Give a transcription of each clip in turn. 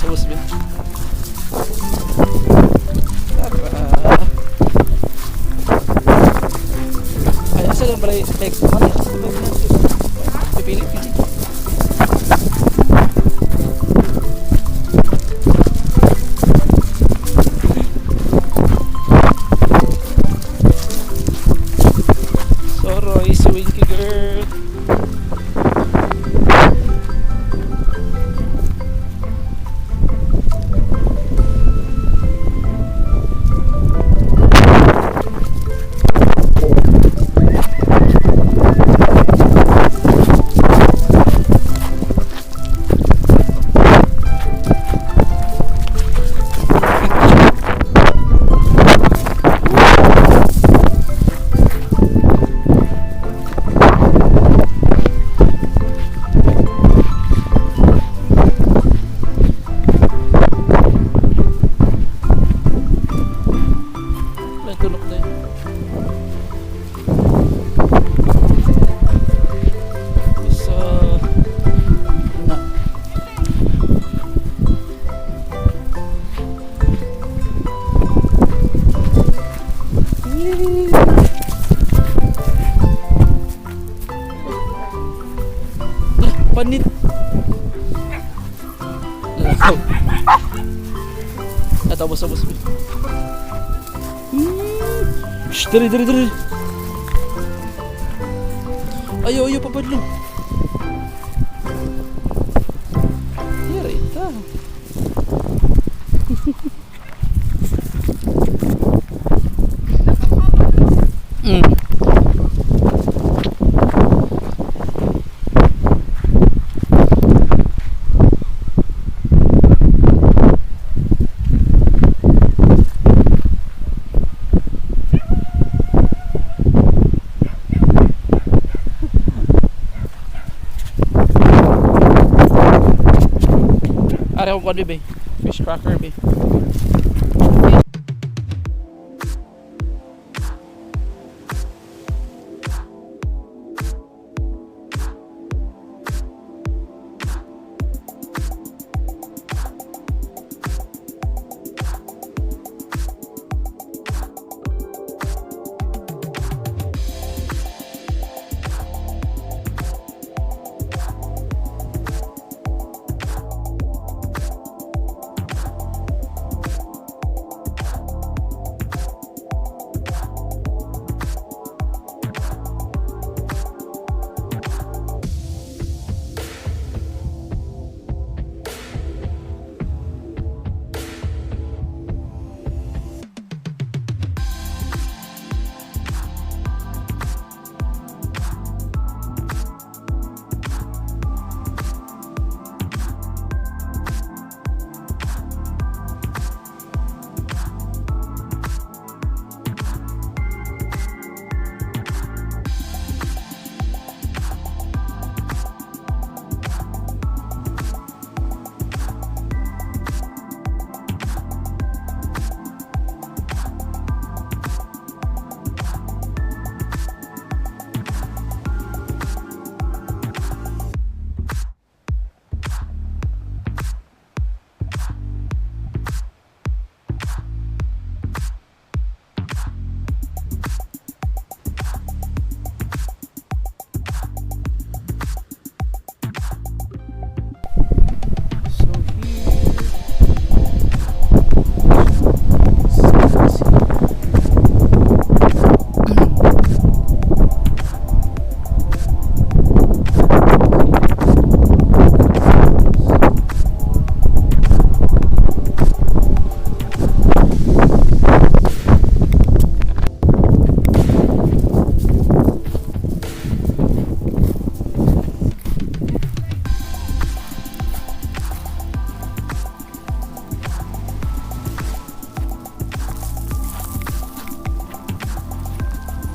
Ubos-ubos ba? Tara. Ay, asa lang pala yung text? Ano? Pipili, pili. Soroy, si Winky Girl. May tunok na yun. Isa na. Yee! Ah, panit. Lakaw. At ubos, ubos. Shh, dali, dali, dali. Ayo, ayo, papadlo. Yara ita. Ari akong kuan, bebe. Fish cracker, be. So here.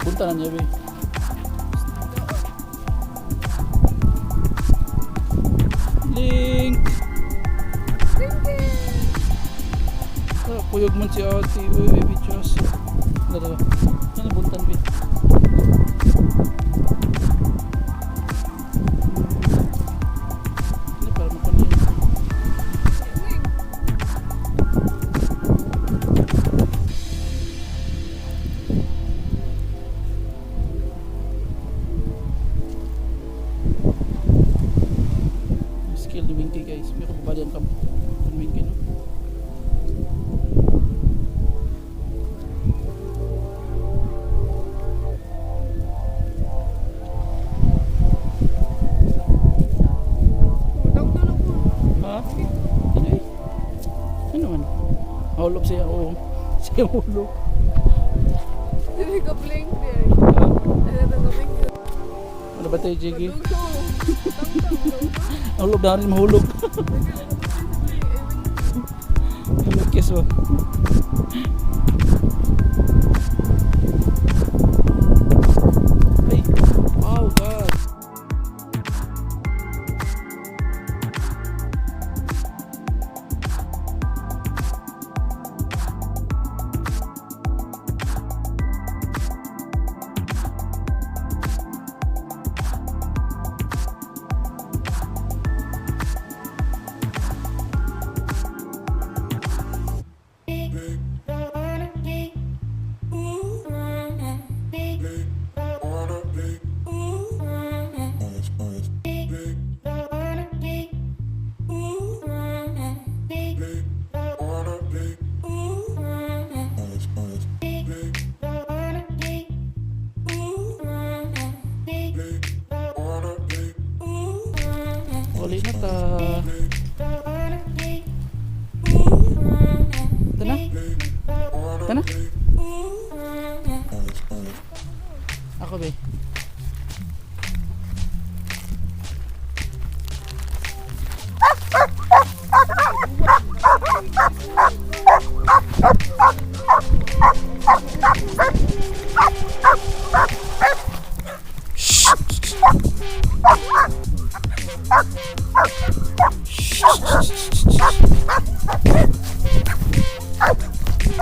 Punta na niya, be. Link! Ah, kuyog man si ate. Uy, baby Chos. Dala, dala. Ano buntan, be? Hindi, para makuha niya. Siya, oo. Siya ulo. Dili ka blink di ay. Ha? Ano ba ka blink? Ano ba tayo, Jiggy? Padugto. Tang-tang. Hulog na rin, mahulog. Kiss mo. Ay! Oh, God! Uli na ta. Ito na. Ito na. Ako be.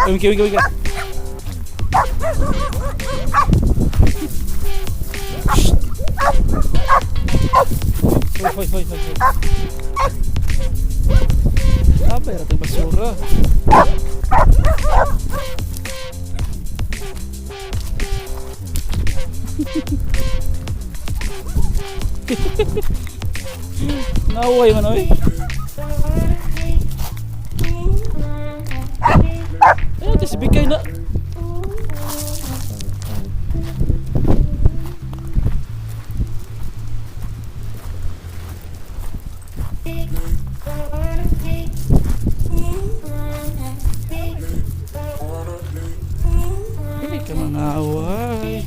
Ay, wait, wait, wait. Hoy, hoy, hoy, hoy, hoy. Ah, pera ito basura. Naway man, oy. Ay, ito si Bigay na. Hindi ka mga away.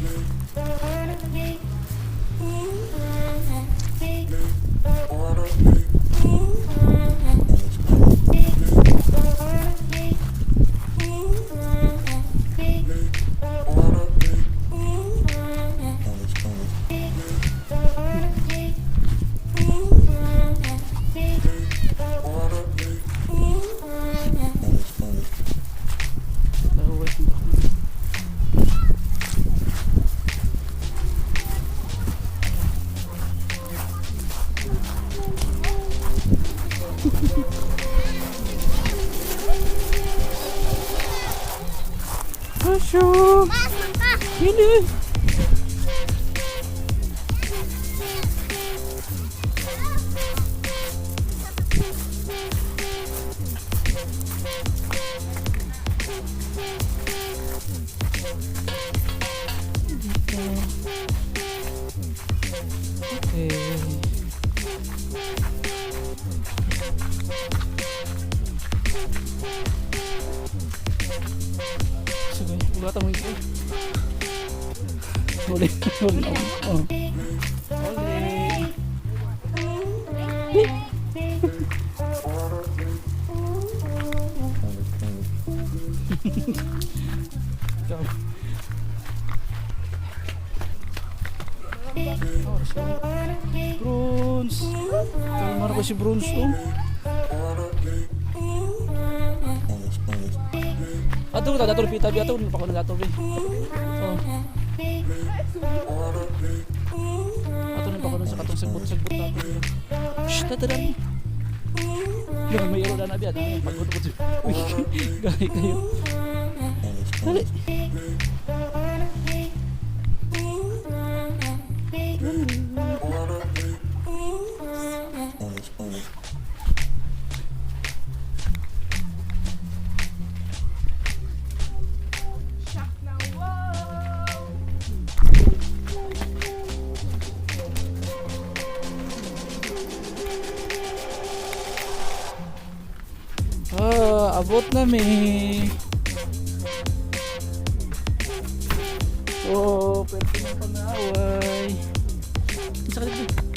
Naway kong ako. Asyo! Hili! Okay. Sige, ugatan mo ito. Huli, huli. Oh. Huli. Ikaw. Oh, siya. Bruns! Kalma ko si Bruns, oh. Ato ta dato pita bi ato pa ko na dato bi. Oh. Ato na pa ko na sa katong sagbot-sagbot dato. Shh, tatadan. Yung may iro na bi ato pagod ko. Uy, gay kayo. Dali. Shock na. Wow! Ah, Paabot na mi. Oh, pwede ng pangaway. Isa ka dito.